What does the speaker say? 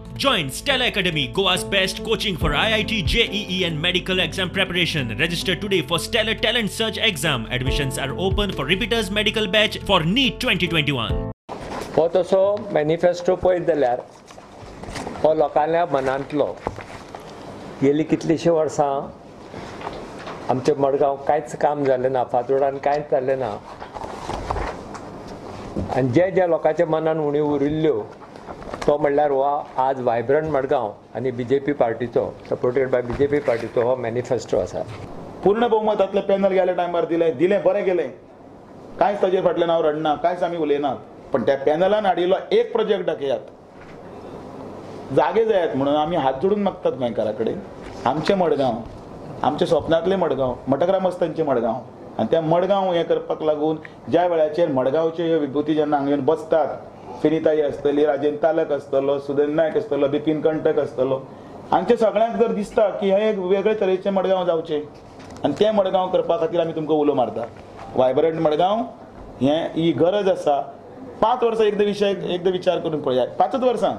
Join Stella Academy, Goa's best coaching for IIT, JEE and medical exam preparation. Register today for Stellar Talent Search exam. Admissions are open for repeaters medical batch for NEET 2021. हो तसो manifesto पळयत जाल्यार हो लोकांल्या मनांतलो. गेली कितलींशीं वर्सां आमचे मडगांव कांयच काम जालें ना, फातोडान कांयच जालें ना आनी जे ज्या लोकांच्या मनान उणीव उरिल्ल्यो तो म्हणल्यार हो आज वायब्रंट मडगांव आनी बी जे पी पार्टीचो, supported by B J P पार्टीचो हो मॅनिफेस्टो आसा. पूर्ण बहुमतांतलें पॅनल गेल्या टायमार दिलें दिलें बरें गेलें, कांयच ताजेर फाटल्यान हांव रडना, कांयच आमी उलयनात, पण त्या पॅनलान हाडिल्लो एक प्रोजेक्ट दाखयात, जागे जायात म्हणून आमी हात जोडून मागतात गोंयकारा कडेन. आमचें मडगांव, आमच्या स्वप्नांतलें मडगांव, मठग्रामस्थांचें मडगांव, आनी त्या मडगांव हें करपाक लागून ज्या वेळाचेर मडगांवच्यो ह्यो विभुती जेन्ना हांगा येवन बसतात, फिनिताई आसतली, राजेंद्र तालक आसतलो, सुदन नायक आसतलो, बिपीन कंटक आसतलो, हांचे सगळ्यांक जर दिसता की हें एक वेगळे तरेचें मडगांव जावचें आनी तें मडगांव करपा खातीर आमी तुमकां उलो मारता. वायब्रंट मडगांव हें ही गरज आसा. 5 वर्सां एकदां विशय एकदां विचार करून पळयात, 5 वर्सां